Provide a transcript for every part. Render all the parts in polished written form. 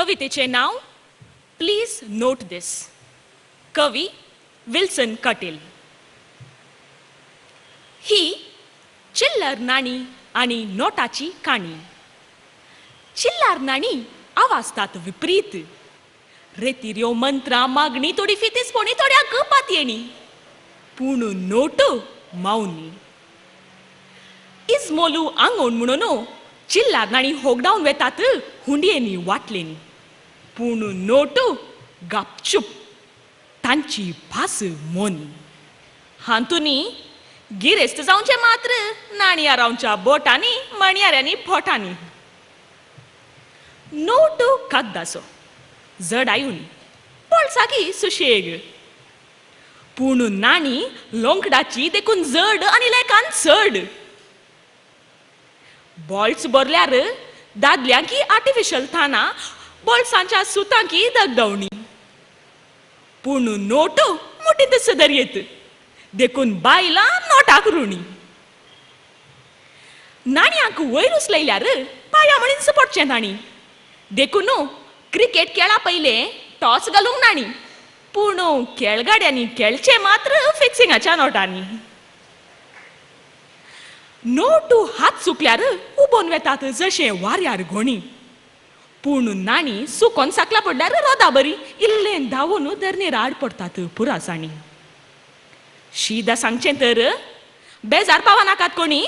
कवितेचें नांव please note दीस. कवी विल्सन कटील. ही चिल्लर नाणी आनी नोटाची काणी. चिल्लर नाणी आवाजतात विपरीत, रेतिऱ्यो मंत्रां मागणी थोडी फितीसपणी थोड्या गपात येणी, पूण नोट मावनी. इजमोलू आंगोण म्हणून चिल्लर नाणी होगडावन वेतात हुंडयेनी वाटलेनी, पूण नोट गापचूप तांची भास मोनी. हातूंनी गिरेस्त जावचें मात्र नाणयां रावच्या बोटांनी मणयाऱ्यांनी बोटांनी. नोट कागदाचो जडायुनी बोल्साकी सुशेग, पूण नाणी लोंकडाची देखून जड आनी लेखान चड. बोल्स भरल्यार दादल्यांकी आर्टिफिशल थानां बोल्सांच्या सुतांकी दगदवणी, पूण नोट मुठींत सदर येत देखून बायलां नोटाक रुणी. नाणयांक वयर उचलयल्यार पांया म्हणीन पडचें तांणी, देखून क्रिकेट खेळा पयलें टॉस घालूंक नाणी, पूण खेळगाड्यांनी खेळचें मात्र फिक्सिंगाच्या नोटांनी. नोटू हात सुकल्यार उबोन वेतात जशें वाऱ्यार घोणी, पूण नाणी सुकोन साकला पडल्यार रोदा बरी इल्लें धांवून धरणेर आड पडतात पुरासांनी. शीदा सांगचें तर बेजार पावा नाकात कोणी,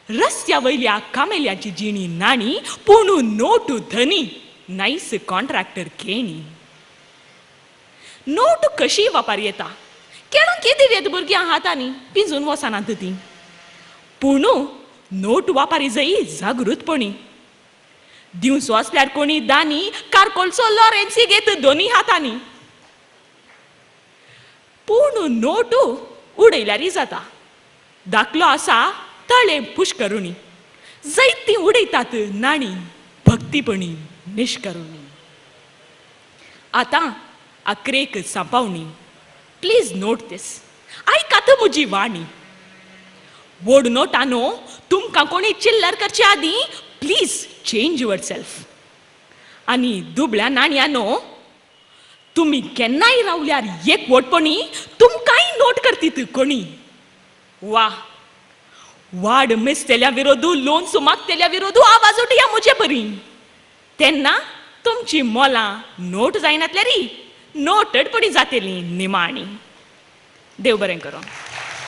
रस्त्या वयल्या कामेल्यांची जिणी नाणी, पूण नोटू धनी नायस कॉन्ट्रॅक्टर केणी. नोट कशी वापर येता खेळूंक कितें येत भुरग्यां हातांनी पिंजून वचनात ती, पूण नोट वापारी जायी जागृतपणी. दिवचो आसल्यार कोणी दानी कारकोलचो लॉरेन्सी घेत दोनी हातांनी, पूण नोट उडयल्यारय जाता. दाखलो आसा तळें पुष्करुणी, जैती उडयतात नाणी भक्तीपणी निष्करुणी. आतां अक्रेक सांपावणी, प्लीज नोट दीस, आयकात म्हजी वाणी. व्हड नोटानो तुमकां कोणी चिल्लर करचे आदीं प्लीज चेंज your self. आनी दुबळ्या नाणयानो तुमी केन्नाय रावल्यार एकवटपणी तुमकांय नोट करतीत कोणी. वा वाड मेजतेल्या विरोधू लोन सुमागतेल्या विरोधू आवाज उठया म्हजे बरी, तेन्ना तुमची मोलां नोट जायनातल्यारी नोटडपणी जातली निमाणी. देव बरें करूं.